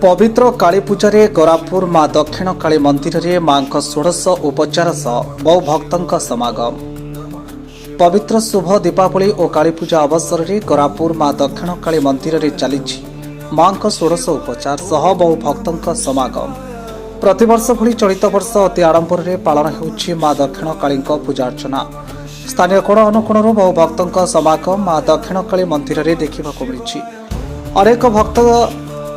ପବିତ୍ର କାଳୀ ପୂଜାରେ ଗରାପୁର ମା ଦକ୍ଷିଣ କାଳୀ ମନ୍ଦିରରେ ମାଙ୍କ ଷୋଡ଼ଶ ଉପଚାର ସହ ବହୁ ଭକ୍ତଙ୍କ ସମାଗମ। ପବିତ୍ର ଶୁଭ ଦୀପାବଳି ଓ କାଳୀପୂଜା ଅବସରରେ ଗରାପୁର ମା ଦକ୍ଷିଣ କାଳୀ ମନ୍ଦିରରେ ଚାଲିଛି ମାଙ୍କ ଷୋଡ଼ଶ ଉପଚାର ସହ ବହୁ ଭକ୍ତଙ୍କ ସମାଗମ। ପ୍ରତିବର୍ଷ ଭଳି ଚଳିତ ବର୍ଷ ଅତି ଆଡ଼ମ୍ବରରେ ପାଳନ ହେଉଛି ମା ଦକ୍ଷିଣ କାଳୀଙ୍କ ପୂଜାର୍ଚ୍ଚନା। ସ୍ଥାନୀୟ କୋଣ ଅନୁକୋଣରୁ ବହୁ ଭକ୍ତଙ୍କ ସମାଗମ ମା ଦକ୍ଷିଣ କାଳୀ ମନ୍ଦିରରେ ଦେଖିବାକୁ ମିଳିଛି। ଅନେକ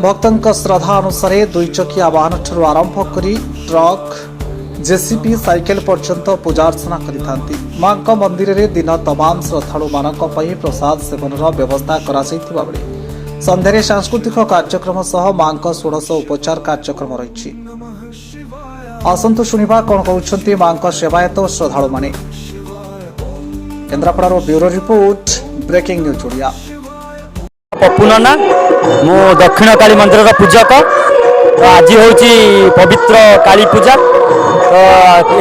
ଭକ୍ତଙ୍କ ଶ୍ରଦ୍ଧା ଅନୁସାରେ ଦୁଇ ଚକିଆ ବାହନଠାରୁ ଆରମ୍ଭ କରି ଟ୍ରକ୍, ଜେସିବି, ସାଇକେଲ ପର୍ଯ୍ୟନ୍ତ ପୂଜାର୍ଚ୍ଚନା କରିଥାନ୍ତି। ମାଙ୍କ ମନ୍ଦିରରେ ଦିନ ତମାମ ଶ୍ରଦ୍ଧାଳୁମାନଙ୍କ ପାଇଁ ପ୍ରସାଦ ସେବନର ବ୍ୟବସ୍ଥା କରାଯାଇଥିବା ବେଳେ ସନ୍ଧ୍ୟାରେ ସାଂସ୍କୃତିକ କାର୍ଯ୍ୟକ୍ରମ ସହ ମାଙ୍କ ଷୋଡ଼ଶ ଉପଚାର କାର୍ଯ୍ୟକ୍ରମ ରହିଛି। ଆସନ୍ତୁ ଶୁଣିବା କ'ଣ କହୁଛନ୍ତି ମାଙ୍କ ସେବାୟତ ଓ ଶ୍ରଦ୍ଧାଳୁମାନେ। କେନ୍ଦ୍ରାପଡ଼ାର bureau report, breaking news Odia. Papu ନନା, ମୁଁ ଦକ୍ଷିଣ କାଳୀ ମନ୍ଦିରର ପୂଜକ। ତ ଆଜି ହେଉଛି ପବିତ୍ର କାଳୀ ପୂଜା। ତ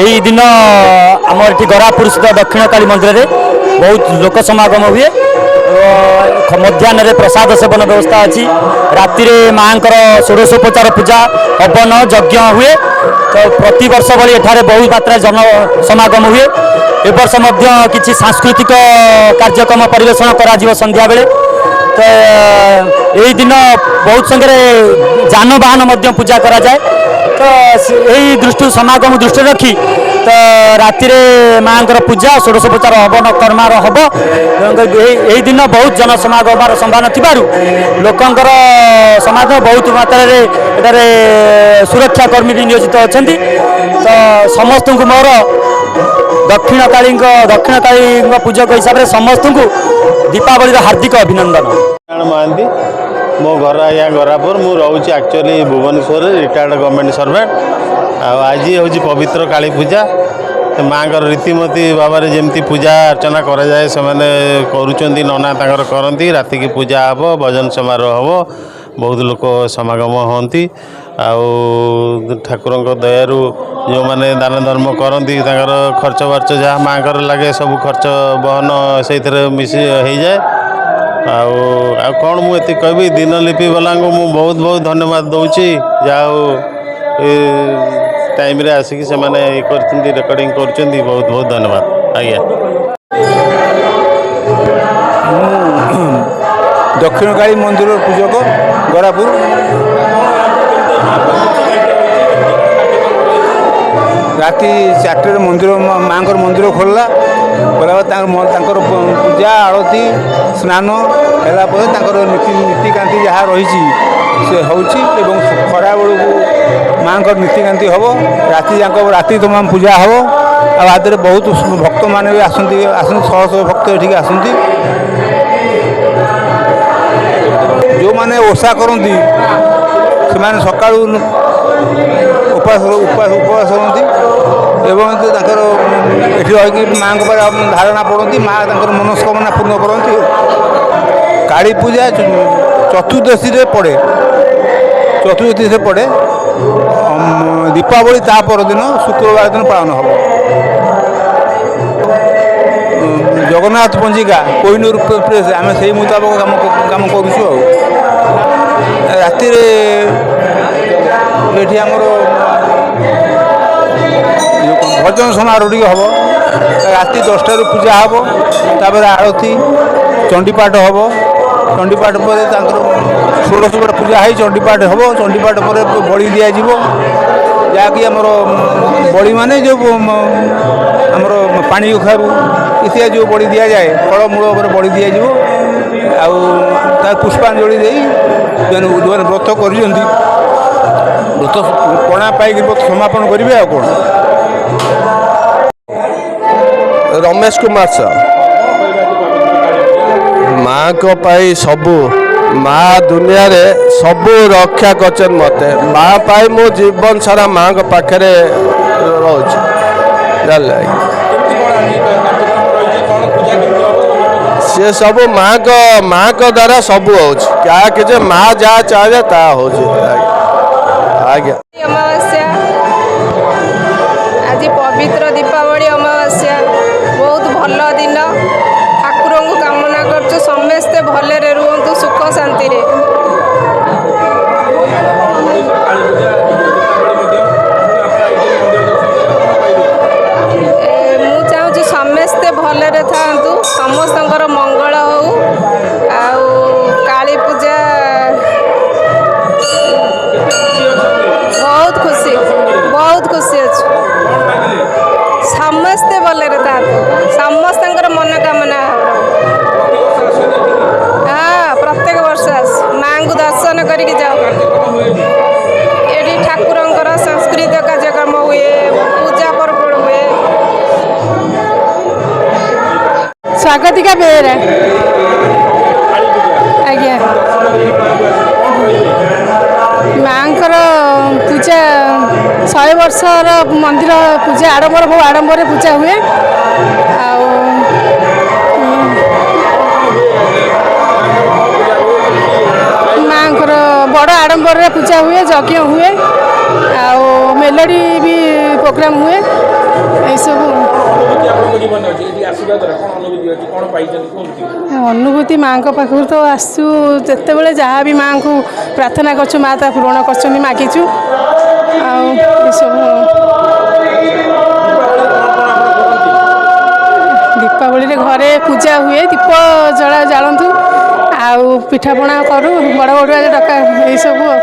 ଏହି ଦିନ ଆମର ଏଠି ଗରାପୁର ଦକ୍ଷିଣ କାଳୀ ମନ୍ଦିରରେ ବହୁତ ଲୋକ ସମାଗମ ହୁଏ। ଓ ମଧ୍ୟାହ୍ନରେ ପ୍ରସାଦ ସେବନ ବ୍ୟବସ୍ଥା ଅଛି। ରାତିରେ ମାଆଙ୍କର ଷୋଡ଼ଶୋପଚାର ପୂଜା, ହବନ ଯଜ୍ଞ ହୁଏ। ତ ପ୍ରତିବର୍ଷ ଭଳି ଏଠାରେ ବହୁ ମାତ୍ରାରେ ଜନ ସମାଗମ ହୁଏ। ଏ ବର୍ଷ ମଧ୍ୟ କିଛି ସାଂସ୍କୃତିକ କାର୍ଯ୍ୟକ୍ରମ ପରିବେଷଣ କରାଯିବ ସନ୍ଧ୍ୟାବେଳେ। ତ ଏଇ ଦିନ ବହୁତ ସଂଖ୍ୟାରେ ଯାନବାହନ ମଧ୍ୟ ପୂଜା କରାଯାଏ। ତ ଏଇ ଦୃଷ୍ଟି ସମାଗମ ଦୃଷ୍ଟିରେ ରଖି ତ ରାତିରେ ମାଆଙ୍କର ପୂଜା, ଷୋଡ଼ଶୋପଚାର, ହବନ କର୍ମାର ହେବ। ଏଇ ଦିନ ବହୁତ ଜନସମାଗମ ହେବାର ସମ୍ଭାବନା ଥିବାରୁ ଲୋକଙ୍କର ସମାଗମ ବହୁତ ମାତ୍ରାରେ ଏଠାରେ ସୁରକ୍ଷା କର୍ମୀ ବି ନିୟୋଜିତ ଅଛନ୍ତି। ତ ସମସ୍ତଙ୍କୁ ମୋର ଦକ୍ଷିଣ କାଳୀଙ୍କ ପୂଜକ ହିସାବରେ ସମସ୍ତଙ୍କୁ ଦୀପାବଳିର ହାର୍ଦ୍ଦିକ ଅଭିନନ୍ଦନ। ନାରାୟଣ ମହାନ୍ତି, ମୋ ଘର ଆଜ୍ଞା ଗରାପୁର। ମୁଁ ରହୁଛି ଆକ୍ଚୁଆଲି ଭୁବନେଶ୍ୱରରେ, ରିଟାୟାର୍ଡ଼ ଗଭର୍ଣ୍ଣମେଣ୍ଟ ସର୍ଭେଣ୍ଟ। ଆଉ ଆଜି ହେଉଛି ପବିତ୍ର କାଳୀ ପୂଜା। ମାଆଙ୍କର ରୀତିମତି ଭାବରେ ଯେମିତି ପୂଜା ଅର୍ଚ୍ଚନା କରାଯାଏ, ସେମାନେ କରୁଛନ୍ତି, ନନା ତାଙ୍କର କରନ୍ତି। ରାତିକି ପୂଜା ହେବ, ଭଜନ ସମାରୋହ ହେବ, ବହୁତ ଲୋକ ସମାଗମ ହୁଅନ୍ତି। ଆଉ ଠାକୁରଙ୍କ ଦୟାରୁ ଯେଉଁମାନେ ଦାନ ଧର୍ମ କରନ୍ତି, ତାଙ୍କର ଖର୍ଚ୍ଚ ବାର୍ଚ୍ଚ ଯାହା ମାଆଙ୍କର ଲାଗେ, ସବୁ ଖର୍ଚ୍ଚ ବହନ ସେଇଥିରେ ମିଶି ହେଇଯାଏ। ଆଉ କ'ଣ ମୁଁ ଏତିକି କହିବି, ଦିନଲିପି ବାଲାଙ୍କୁ ମୁଁ ବହୁତ ବହୁତ ଧନ୍ୟବାଦ ଦେଉଛି। ଯାହା ହଉ, ଏ ଟାଇମ୍ରେ ଆସିକି ସେମାନେ ଇଏ କରିଛନ୍ତି, ରେକର୍ଡ଼ିଂ କରୁଛନ୍ତି। ବହୁତ ବହୁତ ଧନ୍ୟବାଦ ଆଜ୍ଞା। ମୁଁ ଦକ୍ଷିଣକାଳୀ ମନ୍ଦିରର ପୂଜକ, ଗରାପୁର। ରାତି 4ଟାରେ ମନ୍ଦିର, ମାଆଙ୍କର ମନ୍ଦିର ଖୋଲିଲା। ଖୋଲା ପରେ ତାଙ୍କର ପୂଜା, ଆଳତି, ସ୍ନାନ ହେଲା ପରେ ତାଙ୍କର ନୀତିକାନ୍ତି ଯାହା ରହିଛି ସେ ହେଉଛି ଏବଂ ଖରାବେଳକୁ ମାଆଙ୍କର ନୀତିକାନ୍ତି ହେବ। ରାତି ଯାକ, ରାତି ତମାମ ପୂଜା ହେବ। ଆଉ ଆ ଦେହରେ ବହୁତ ଭକ୍ତମାନେ ବି ଆସନ୍ତି, ଶହ ଶହ ଭକ୍ତ ଏଠିକି ଆସନ୍ତି। ଯେଉଁମାନେ ଓଷା କରନ୍ତି, ସେମାନେ ସକାଳୁ ଉପବାସ ରୁହନ୍ତି ଏବଂ ତାଙ୍କର ଏଠି ରହିକି ମାଆଙ୍କ ପାଖରେ ଧାରଣା ପଡ଼ନ୍ତି, ମା ତାଙ୍କର ମନସ୍କାମନା ପୂର୍ଣ୍ଣ କରନ୍ତି। କାଳୀ ପୂଜା ଚତୁର୍ଦ୍ଦଶୀରେ ପଡ଼େ, ଚତୁର୍ଦ୍ଦଶୀରେ ପଡ଼େ। ଦୀପାବଳି ତା ପରଦିନ ଶୁକ୍ରବାର ଦିନ ପାଳନ ହେବ। ଜଗନ୍ନାଥ ପଞ୍ଜିକା, କୋହିନୂର ପ୍ରେସ୍, ଆମେ ସେଇ ମୁତାବକ କାମ କରୁଛୁ। ଆଉ ରାତିରେ ଏଠି ଆମର ଭଜନ ସମାରୋହ ଟିକେ ହେବ। ରାତି 10ଟାରୁ ପୂଜା ହେବ, ତାପରେ ଆଳତି, ଚଣ୍ଡୀପାଠ ହେବ। ଚଣ୍ଡୀପାଠ ପରେ ତାଙ୍କର ଷୋଡ଼ଶ ପୂଜା ହେଇ ଚଣ୍ଡୀପାଠ ହେବ। ଚଣ୍ଡୀପାଠ ପରେ ବଳି ଦିଆଯିବ, ଯାହାକି ଆମର ବଳି ମାନେ ଯେଉଁ ଆମର ପାଣି କଖାରୁ ଇତ୍ୟାଦି ଯେଉଁ ବଳି ଦିଆଯାଏ, ଫଳମୂଳ ଉପରେ ବଳି ଦିଆଯିବ। ଆଉ ତା ପୁଷ୍ପାଞ୍ଜଳି ଦେଇ ଯେଉଁମାନେ ବ୍ରତ କରିଛନ୍ତି, ବ୍ରତ ପଣା ପାଇକି ବ୍ରତ ସମାପନ କରିବେ। ଆଉ କ'ଣ? ରମେଶ କୁମାର ସାହୁ। ମାଙ୍କ ପାଇଁ ସବୁ, ମା ଦୁନିଆରେ ସବୁ ରକ୍ଷା କରିଛନ୍ତି ମୋତେ। ମା ପାଇଁ ମୁଁ ଜୀବନ ସାରା ମାଙ୍କ ପାଖରେ ରହୁଛି, ଜାଣିଲେ ଆଜ୍ଞା। ସିଏ ସବୁ ମାଙ୍କ ଦ୍ୱାରା ସବୁ ହେଉଛି। କାହା କିଛି ମା ଯାହା ଚାହିଁବେ ତାହା ହେଉଛି ଆଜ୍ଞା। ଅମାବାସ୍ୟା ଆଜି, ପବିତ୍ର ଦୀପାବଳି ଅମାବାସ୍ୟା, ବହୁତ ଭଲ ଦିନ। ଠାକୁରଙ୍କୁ କାମନା କରୁଛୁ ସମସ୍ତେ ଭଲରେ ରୁହନ୍ତୁ, ସୁଖ ଶାନ୍ତିରେ। ଥାଆନ୍ତୁ, ସମସ୍ତଙ୍କର ମଙ୍ଗଳ ହଉ। ଆଉ କାଳୀ ପୂଜା ବହୁତ ଖୁସି, ବହୁତ ଖୁସି ଅଛୁ। ସମସ୍ତେ ଭଲରେ ଥାଆନ୍ତୁ, ସମସ୍ତଙ୍କର ମନୋକାମନା ହଉ। ହଁ, ପ୍ରତ୍ୟେକ ବର୍ଷ ଆସୁ, ମାଆଙ୍କୁ ଦର୍ଶନ କରିକି ଯାଉ। ଏଠି ଠାକୁରଙ୍କର ସାଂସ୍କୃତିକ କାର୍ଯ୍ୟକ୍ରମ ହୁଏ, ପୂଜା ପର୍ବ ହୁଏ। ସ୍ୱାଗତିକା ବେହେରା ଆଜ୍ଞା। ମାଆଙ୍କର ପୂଜା 100 ବର୍ଷର ମନ୍ଦିର, ପୂଜା ଆଡ଼ମ୍ବର, ବହୁ ଆଡ଼ମ୍ବରରେ ପୂଜା ହୁଏ। ଆଉ ମାଆଙ୍କର ବଡ଼ ଆଡ଼ମ୍ବରରେ ପୂଜା ହୁଏ, ଯଜ୍ଞ ହୁଏ ଆଉ ମେଲୋଡ଼ି ବି ପ୍ରୋଗ୍ରାମ୍ ହୁଏ, ଏଇସବୁ ଅନୁଭୂତି। ମାଆଙ୍କ ପାଖରୁ ତ ଆସୁଛୁ, ଯେତେବେଳେ ଯାହା ବି ମାଆଙ୍କୁ ପ୍ରାର୍ଥନା କରୁଛୁ, ମା ତା ପୂରଣ କରିଛନ୍ତି, ମାଗିଛୁ ଆଉ ଏସବୁ। ଦୀପାବଳିରେ ଘରେ ପୂଜା ହୁଏ, ଦୀପ ଜଳା ଜାଳନ୍ତୁ ଆଉ ପିଠାପଣା କରୁ, ବଡ଼ ବଡ଼ୁଆ ଡକା, ଏଇସବୁ ଆଉ।